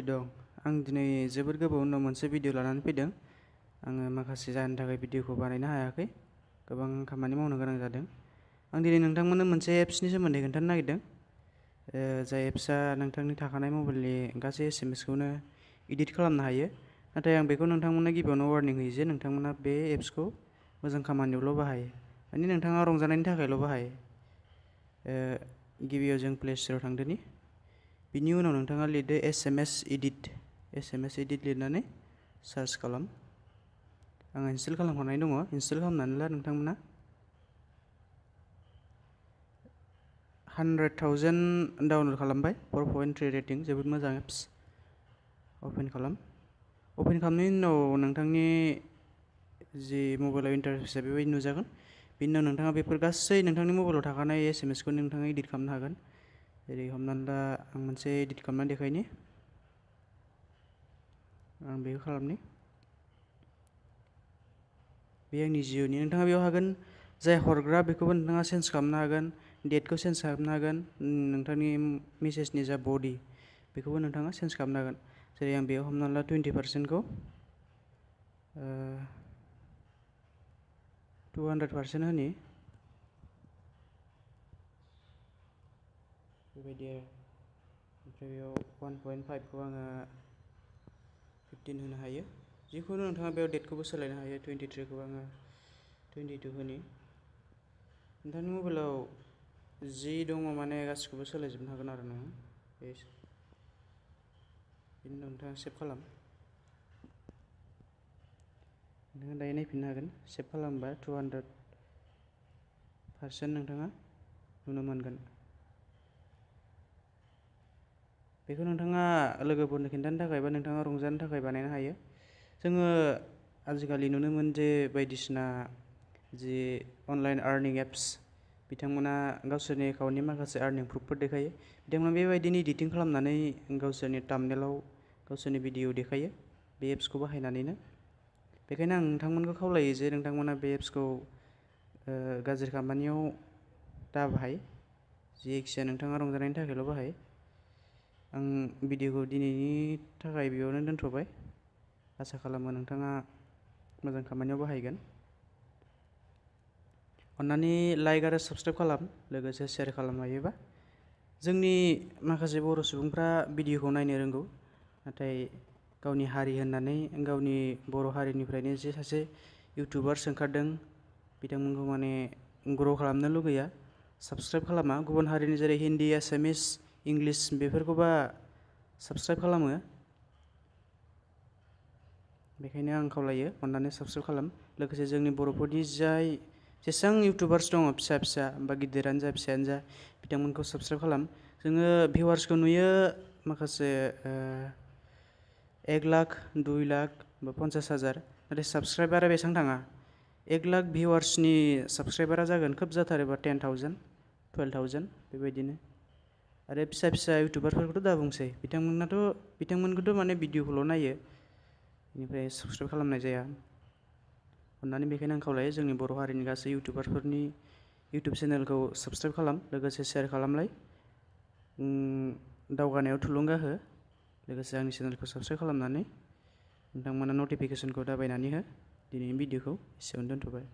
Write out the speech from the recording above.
दं? आं दिनै जोबोद गोबाव उनाव मोनसे भिडिअ लानानै फैदों। आङो माखासे जाहोननि थाखाय भिडिअखौ बानायनो हायाखै। गोबां खामानि मावनो गोनां जादों। आं दिनै नोंथांमोननो मोनसे एप्सनि सोमोन्दै खोन्थानो नागिरदों। जाय एप्सआ नोंथांनि थाखानाय मबाइलनि गासै SMS खौनो एडिट खालामनो हायो। नाथाय आं बेखौ नोंथांमोननो गिबियावनो वार्निं होयो जे नोंथांमोना बे एप्सखौ मोजां खामानियावल' बाहाय। माने नोंथाङा रंजानायनि थाखायल' बाहाय। गिबियाव जों प्ले स्ट'राव थांदोनि। बिनि उनाव नोंथाङा लिरदो SMS edit लिरनानै सार्च खालाम। आं इनस्टल खालामखानाय दङ। इनस्टल खालामनानै ला नोंथांमोना। 100,000 डाउनलड खालामबाय। 4.3 रेटिं, जोबोद मोजां एप्स। अपेन खालाम। अपेन खालामनायनि उनाव नोंथांनि जि मबाइलाव इन्टारफेसआ बेबायदि नुजागोन। बिनि उनाव नोंथाङा बेफोर गासै नोंथांनि मबाइलाव थाखानाय SMS खौ नोंथाङा एडिट खालामनो हागोन। जेरै हमनानै ला आं मोनसे एडिट खालामनानै देखायनि। आं बेखौ खालामनि। बे आंनि जिअ'नि। नोंथाङा बेयाव हागोन जाय हरग्रा बेखौबो नोंथाङा चेन्ज खालामनो हागोन। डेटखौ चेन्ज खालामनो हागोन। नोंथांनि मेसेजनि जा बडि बेखौबो नोंथाङा चेन्ज खालामनो हागोन। जेरै आं बेयाव हमनानै ला 20%खौ 200% होनि। बेबायदि आरो। ओमफ्राय बेयाव 1.5 खौ आङो 15 होनो हायो। जिखुनु नोंथाङा बेयाव डेटखौबो सोलायनो हायो। 23 खौ आङो 22 होनि। नोंथांनि मबाइलाव जि दङ माने गासिखौबो सोलायजोबनो हागोन आरो नोङो। बिनि उनाव नोंथाङा सेभ खालाम। नोंथाङा दायो नायफिननो हागोन। सेभ खालामबा 200% नोंथाङा नुनो मोनगोन। बेखौ नोंथाङा लोगोफोरनो खिन्थानो थाखाय बा नोंथाङा रंजानो थाखाय बानायनो हायो। जोङो आजिखालि नुनो मोनो जे बायदिसिना जि अनलाइन आर्निं एप्स बिथांमोना गावसोरनि एकाउन्टनि माखासे आर्निं प्रुफफोर देखायो। बिथांमोना बेबायदिनो एडिटिं खालामनानै गावसोरनि थाम्बनेइलाव गावसोरनि भिडिअ देखायो बे एप्सखौ बाहायनानैनो। बेखायनो आं नोंथांमोनखौ खावलायो जे नोंथांमोना बे एप्सखौ गाज्रि खामानियाव दा बाहाय। जेखिजाया नोंथाङा रंजानायनि थाखायल' बाहाय। आं भिडिअखौ दिनैनि थाखाय बेयावनो दोनथ'बाय। आसा खालामो नोंथाङा मोजां खामानियाव बाहायगोन। अन्नानै लाइक आरो साबस्क्राइब खालाम, लोगोसे शेयार खालाम हायोबा। जोंनि माखासे बर' सुबुंफ्रा भिडिअखौ नायनो रोंगौ, नाथाय गावनि हारि होननानै गावनि बर' हारिनिफ्रायनो जे सासे इउटुबार्स ओंखारदों बिथांमोनखौ माने ग्र' खालामनो लुगैया, साबस्क्राइब खालामा। गुबुन हारिनि जेरै हिन्दी, एसामिस, इंलिस बेफोरखौबा साबस्क्राइब खालामो। बेखायनो आं खावलायो अन्नानै साबस्क्राइब खालाम। लोगोसे जोंनि बर'फोरनि जेसेबां इउटुबार्स दङ फिसा फिसा बा गिदिरानो जा फिसायानो जा बिथांमोनखौ साबस्क्राइब खालाम। जोङो भिउवार्सखौ नुयो माखासे 1 लाख, 2 लाख बा 50,000, नाथाय साबस्क्राइबारा बेसेबां थाङा। 1 लाख भिउवार्सनि साबस्क्राइबारा जागोन खोब जाथारोबा 10,000, 12,000 बेबायदिनो। आरो फिसा फिसा इउटुबारफोरखौथ' दा बुंसै, बिथांमोनखौथ' माने भिडिअखौल' नायो, बेनिफ्राय साबस्क्राइब खालामनाय जाया। अन्नानै बेखायनो आं खावलायो जोंनि बर' हारिनि गासै इउटुबारफोरनि इउटुब चेनेलखौ साबस्क्राइब खालाम, लोगोसे शेयार खालामलाय। दावगानायाव थुलुंगा हो। लोगोसे आंनि चेनेलखौ साबस्क्राइब खालामनानै नोंथांमोना नटिफिकेसनखौ दाबायनानै हो। दिनैनि भिडिअखौ एसेयावनो दोनथ'बाय।